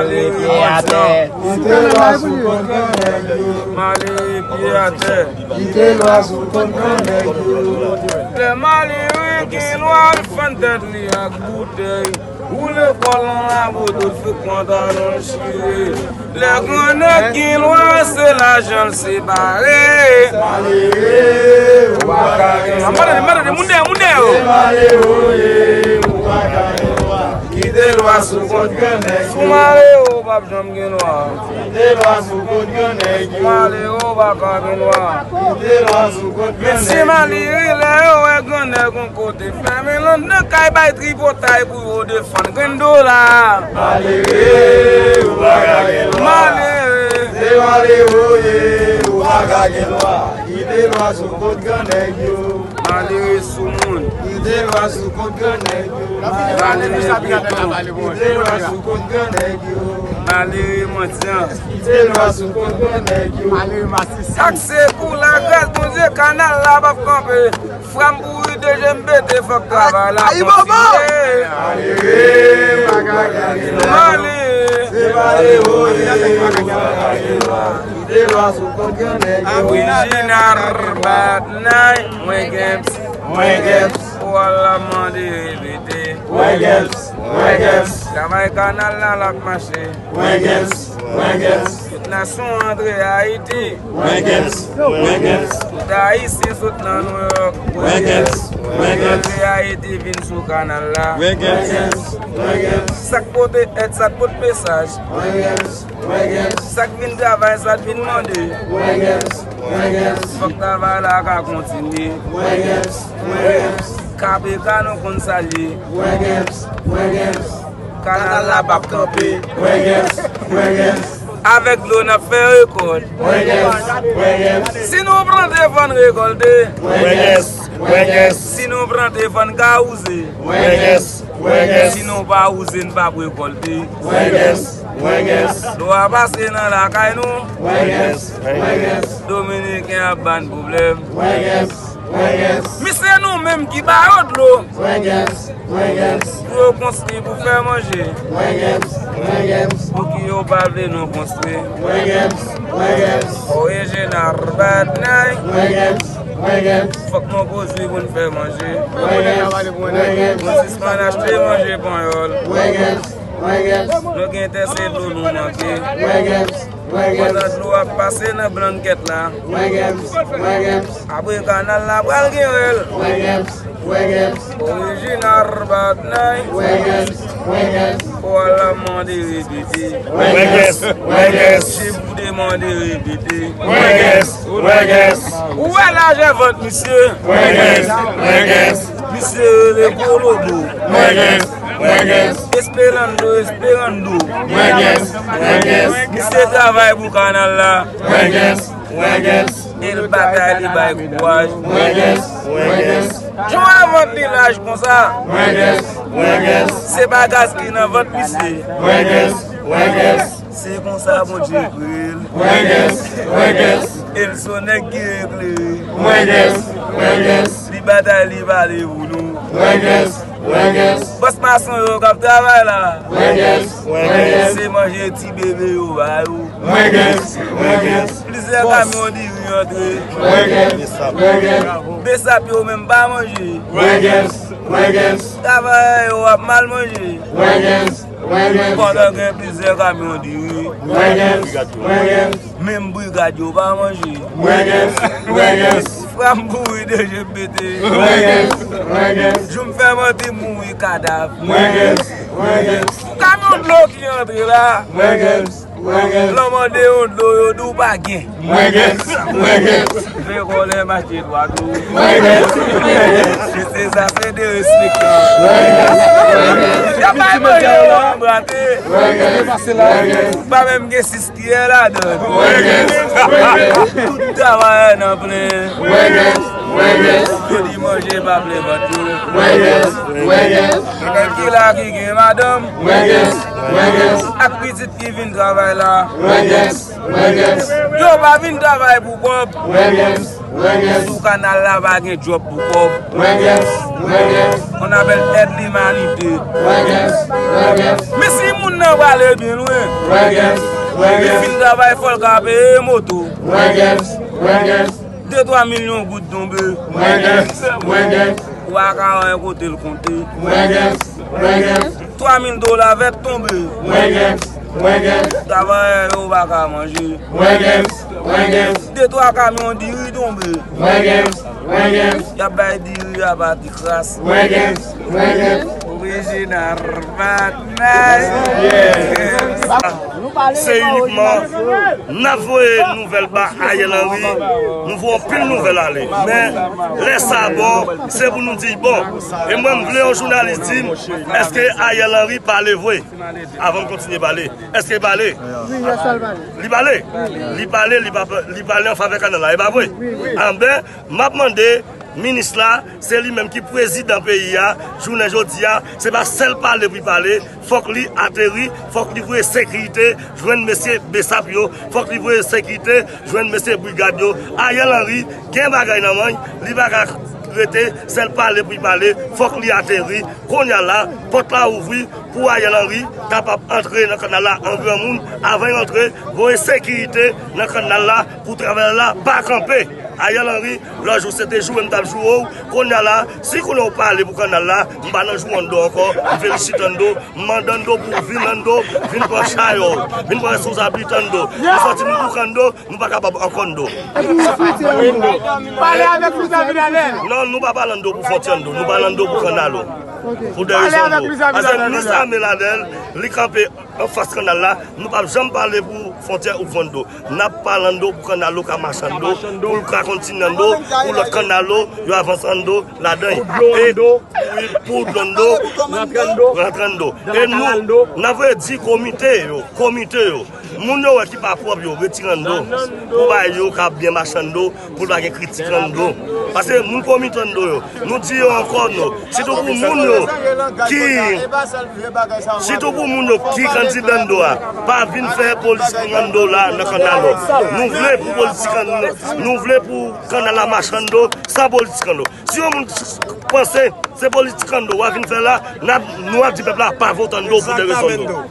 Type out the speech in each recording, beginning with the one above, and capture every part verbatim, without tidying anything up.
Malere pye atè. Kite lwa sou kont gran nèg yo. Malere pye atè. Kite lwa sou kont gran nèg yo. Lè malere gen lwa, l fann tèt li ak boutèy. Woule kò l nan labo, tout fèk pantalon l chire. Lè gran nèg gen lwa, se lajan l separe. Malere, ou pa ka gen lwa. Mande, mande, moun dèyè, moun dèyè yo. Se malere ou ye, ou pa ka gen lwa. Kite lwa sou kont gran nèg yo. Si w malere, ou p ap janm gen lwa. Kite lwa sou kont gran nèg yo. Si w malere, ou pa ka gen lwa. Kite lwa sou kont gran nèg yo. Mesye malere, lè yo wè gran nèg yon kote, fèmen l anndan kay, bay tripotay pou yo defann grenn dola. Malere, ou pa ka gen lwa. Malere. Se malere ou ye, ou pa ka gen lwa. Kite lwa sou kont gran nèg yo. Malere soumoun. Kite lwa sou kont gran nèg yo. Malere piton. Kite lwa sou kont gran nèg yo. Malere mandyan. Kite lwa sou kont gran nèg yo. Malere masisi. Ak se pou lagras Bondye, kanal la p ap kanpe. Fwa m pouri, de je m pete, fòk travay la kontinye. Malere, pa ka gen lwa. Malere. Se malere ou ye, ou pa ka gen lwa. Kite lwa sou kont gran nèg yo. Original Batnay, mwen Gems, mwen Gems. Ou al la mande repete. Mwen Gems, mwen Gems. Travay kanal la, l ap mache. Mwen Gems, mwen Gems. Tout nasyon antre Ayiti. Mwen Gems, mwen Gems. Tout Ayisyen sot nan Nouyòk. Mwen Gems, mwen Gems. Antre Ayiti vin sou kanal la. Mwen Gems, mwen Gems. Sa k pote èd, sa k pote mesaj. Mwen Gems, mwen Gems. Sa k vin travay, sa k vin mande. Mwen Gems, mwen Gems. Fòk travay la ka kontinye. Mwen Gems, mwen Gems. K P K nou konn sa l ye. Mwen Gems, mwen Gems. Kanal la p ap kanpe. Mwen Gems, mwen Gems. Avèk dlo n ap fè rekòt. Mwen Gems, mwen Gems. Si nou plante, fò n rekòlte. Mwen Gems, mwen Gems. Si nou plante, fò n ka wouze. Mwen Gems, mwen Gems. Si nou pa wouze, n p ap rekòlte. Mwen Gems, mwen Gems. Dlo a pase nan lakay nou. Mwen Gems, mwen Gems. Dominiken ap ba n pwoblèm. Mwen Gems. Mwen Gems. Misye nou menm ki ba yo dlo. Mwen Gems, mwen Gems. Pou yo konstwi, pou fè manje. Mwen Gems, mwen Gems. Pouki yo pa vle nou konstwi. Mwen Gems, mwen Gems. Original Batnay. Mwen Gems, mwen Gems. Fòk nou konstwi pou n fè manje. Mwen Gems, mwen Gems. Nou sispann achte manje panyòl. Mwen Gems, mwen Gems. Nou gen tè se dlo nou manke. Mwen Gems. Pandan dlo ap pase nan blankèt la. Mwen Gems, mwen Gems. Apre kanal la pral gen rèl. Mwen Gems, mwen Gems. Original Batnay. Mwen Gems, mwen Gems. Ou al la mande repete. Mwen Gems, mwen Gems. Se pou demande repete. Mwen Gems, mwen Gems. Ou wè lajè vant misye? Mwen Gems, mwen Gems. Misye rele gwo lobo. Mwen Gems, mwen Gems. Esperando, esperando. Mwen Gems, mwen Gems. Misye travay pou kanal la. Mwen Gems, mwen Gems. E l batay, li bay kouraj. Mwen Gems, mwen Gems. Jan vant li laj konsa. Mwen Gems, mwen Gems. Se bagaz ki nan vant misye. Mwen Gems, mwen Gems. Se konsa Bondye kreye l. Mwen Gems, mwen Gems. E l se yon nèg ki eklere. Mwen Gems, mwen Gems. Li batay, li pale pou nou. Mwen Gems, mwen Gems. Bòs mason yo k ap travay la. Mwen Gems, mwen Gems. Se manje ti bebe yo ba yo. Mwen Gems, mwen Gems. Plizyè kamyon diri antre. Mwen Gems, mwen Gems. Besap yo menm pa manje. Mwen Gems, mwen Gems. Travayè yo ap mal manje. Mwen Gems, mwen Gems. Pandan gen plizyè kamyon diri. Mwen Gems, mwen Gems. Menm brigad yo pa manje. Mwen Gems, mwen Gems. Fwa m pouri, de je m pete. Mwen Gems, mwen Gems. Jou m fè manti, m mouri kadav. Mwen Gems, mwen Gems. Kamyon dlo ki antre la. Mwen Gems, mwen Gems. Lè w mande yon dlo, yo di w pa gen. Mwen Gems, mwen Gems. Vin kòlè mache dwat ou. Mwen Gems, mwen Gems. Se sa, se derespektan. Mwen Gems, mwen Gems. Y ap bay manje yo anbrate. Mwen Gems, mwen Gems. Pa menm gen sis kiyè ladan. Mwen Gems, mwen Gems. Tout travayè nan plen. Mwen Gems, Wegèns. Yo di manje pa plen vant yo. Wegèns, wegèns. Nèg ki la ki gen madanm. Wegèns, wegèns. Ak pitit ki vin travay la. Wegèns, wegèns. Yo pa vin travay pou kòb. Wegèns, wegèns. Sou kanal la pa gen djòb pou kòb. Wegèns, wegèns. On apèl èd limanite. Wegèns, wegèns. Men si moun nan prale byen lwen. Wegèns, wegèns. Li fin travay fò l ka peye moto. Wegèns, wegèns. De twa milyon goud tonbe. Wegèns, wegèns. Ou pa ka wè kote l konte. Wegèns, wegèns. Twa mil dola vèt tonbe. Wegèns, wegèns. Travayè yo pa ka manje. Wegèns, wegèns. De twa kamyon diri tonbe. Wegèns, wegèns. Y ap bay diri a pa ti kras. Wegèns, wegèns. Orijinal Batman. Se inikman n ap voye nouvèl ba Ariel Henry. Nou voye anpil nouvèl ale. Men lè sa bon, se pou nou di bon. E mwen, m vle yon jounalis di m, èske Ariel Henry pale vre? Avan m kontinye pale. Èske li pale? Li pale? Li pale, li pa, li pale an favè kanal la, e pa vre? Anben, m ap mande minis la, se li menm ki prezidan peyi a, jounen jodi a, se pa sèl pale pou li pale, fòk li ateri, fòk li voye sekirite jwenn mesye Besap yo, fòk li voye sekirite jwenn mesye brigad yo. Ariel Henry gen bagay nan men l, li pa ka rete sèl pale pou li pale, fòk li ateri. Kounye a la, pòt la ouvri pou Ariel Henry kapab antre nan kanal la an granmoun, avan l antre, voye sekirite nan kanal la pou travay la pa kanpe. Ariel Henry, lòt jou se te joure m t ap joure w, kounye a la, si kounye a w pale pou kanal la, m pa nan joure Ando ankò, m felisite Ando, m mande Ando pou w vin Ando, vin pran chay w, vin pran responsablite Ando. Nou santi nou bouke Ando, nou pa kapab ankò Ando. Pale avèk Luis Abinader. Non, nou pa pale Ando pou fwontyè Ando, nou pale Ando pou kanal ou. Pou de rezon Ando. Paske Luis Abinader, li kanpe anfas kanal la, nou p ap janm pale pou fwontyè ou pou Ando. N ap pale Ando pou kanal ou ka mache Ando, pou l ka kontinye Ando, pou lòt kanal ou yo avanse Ando ladan. E pou dlo Ando, rantre Ando. E nou, n ap vle di komite yo, komite yo. Moun yo wè ki pa pwòp yo, retire Ando. Pou bagay yo ka byen mache Ando, pou l pa gen kritik Ando. Paske moun komite Ando yo, nou di yo ankò non. Sitou pou moun yo ki, sitou pou moun yo ki kandida Ando a, pa vin fè politik Ando la nan kanal la. Nou vle pou politik Ando, nou vle pou kanal la mache Ando, san politik Ando. Si yon moun panse se politik Ando w ap vin fè la, n ap, nou ap di pèp la pa vote Ando pou de rezon Ando.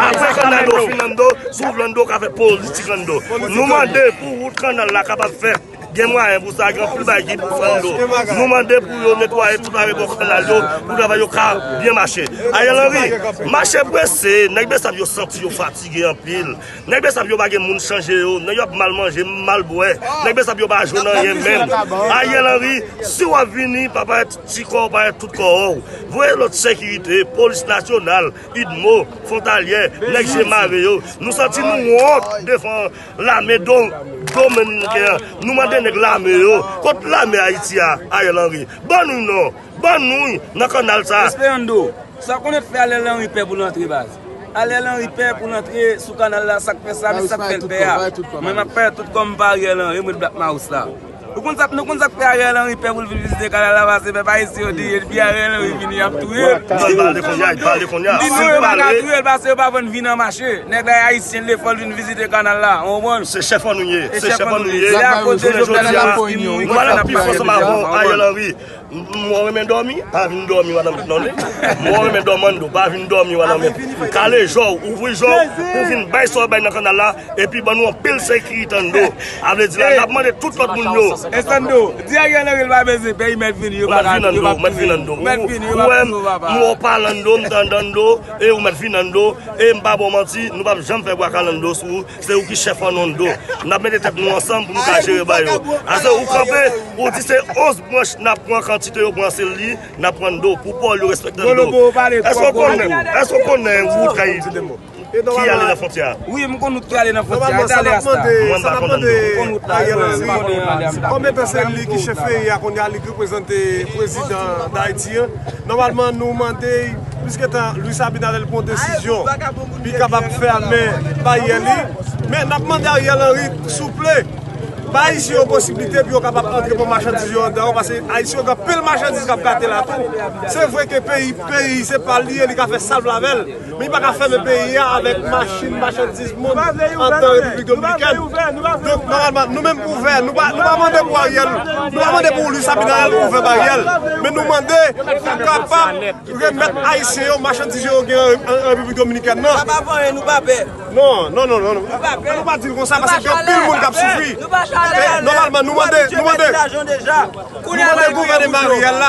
Apre kanal Ando fin Ando, si w vle Ando ka fè politik Ando. Nou mande pou wout kanal la kapab fèt. Gen mwayen pou sa, gen anpil bagay ki pou fè Ando. Nou mande pou yo netwaye tout arebò kanal yo, pou travay yo ka byen mache. Ariel Henry, mache prese, nèg Besap yo santi yo fatige anpil. Nèg Besap yo pa gen moun chanje yo, nèg yo ap mal manje, mal bwè. Nèg Besap yo pa jwenn anyen menm. Ariel Henry, si w ap vini, pa parèt ti kò w, parèt tout kò w. Voye lòt sekirite, polis nasyonal, idmo, fwontalyè, nèg je mare yo. Nou santi nou wont devan lame do, dominiken an. Nou mande nèg lame yo, kot lame Ayiti a, Ariel Henry? Ban nou non, ban nou nan kanal sa. Esperando. Sa w konnen fè Ariel Henry pè pou l antre, baz? Ariel Henry pè pou l antre sou kanal la, sa k fè sa, men sa k fè l pè a. Mwen, m ap pè tout kò m pa Ariel Henry, mwen Black Mouse la. Ou konn sa, nou konn sa k fè Ariel Henry pè pou l vin vizite kanal la, paske pèp ayisyen yo dèyè, depi Ariel Henry vini, y ap touye l. Bon, pale kounye a, pale kounye a. Li nou yo pa ka touye l, paske yo pa vann vi nan mache. Nèg la ayisyen, l fò l vin vizite kanal la, ou konprann? Se chèf an nou ye, se chèf an nou ye. Se akoz de Jovenel Moïse ki mouri konsa n ap pale de sa, ou konprann? M, m, mwen renmen dòmi, pa vin dòmi madanm non. Mwen renmen dòmi Ando, pa vin dòmi madanm. Kale jòw, ouvri jòw, pou vin bay sa w bay nan kanal la, epi ban nou anpil sekirite Ando. A vle di la, n ap mande tout lòt moun yo. Esando, di Ariel Henry l pa bezwen pè, ou mèt vini, yo pa ka, yo pa touye. Ou mèt vini, yo pa touye w, papa. Ou wè m, m wè w pale Ando, m tande Ando, e ou mèt vini Ando, e m pa ba w manti, nou p ap janm fè bwa kale Ando sou ou. Se ou ki chèf an nou Ando. N ap mete tèt nou ansanm pou nou ka jere bagay yo. Ase ou kanpe, ou di se onz branch n ap pran, kantite yo pran se li, n ap pran Ando. Pou pòl yo respekte Ando. Èske w konnen, èske w konnen wout kay ki ale nan fwontyè a? Wi, m konn wout ki ale nan fwontyè a. Nòmalman, sa n ap mande, sa n ap mande Ariel Henry, kòm etan se li ki chèf peyi a kounye a, li ki reprezante prezidan Dayiti an, nòmalman, nou mande, pliske tan Luis Abinader pran desizyon, li kapab fèmen baryè li. Men n ap mande Ariel Henry, souple, Ba Ayisyen yo posiblite pou yo kapab antre pran machandiz yo anndan, paske Ayisyen yo gen anpil machandiz k ap gate la tou. Se vre ke peyi, peyi se pa l li ye, li ka fè sa l vle avè l. Men li pa ka fèmen peyi a avèk machin, machandiz moun anndan Repiblik Dominikèn. Donk, nòmalman, nou menm ouvè, nou pa, nou pa mande pou Ariel, nou pa mande pou Luis Abinader ouvè baryè l. Men nou mande pou kapab remèt Ayisyen yo machandiz yo gen an, an Repiblik Dominikèn nan. Sa pa vanyen, nou pa pè. Non, non, non, non. Nou pa pè. Nou pa di l konsa, paske gen anpil moun k ap soufri. Nou pa chalè. Nòmalman, nou mande, nou mande, nou mande gouvènman Ariel la.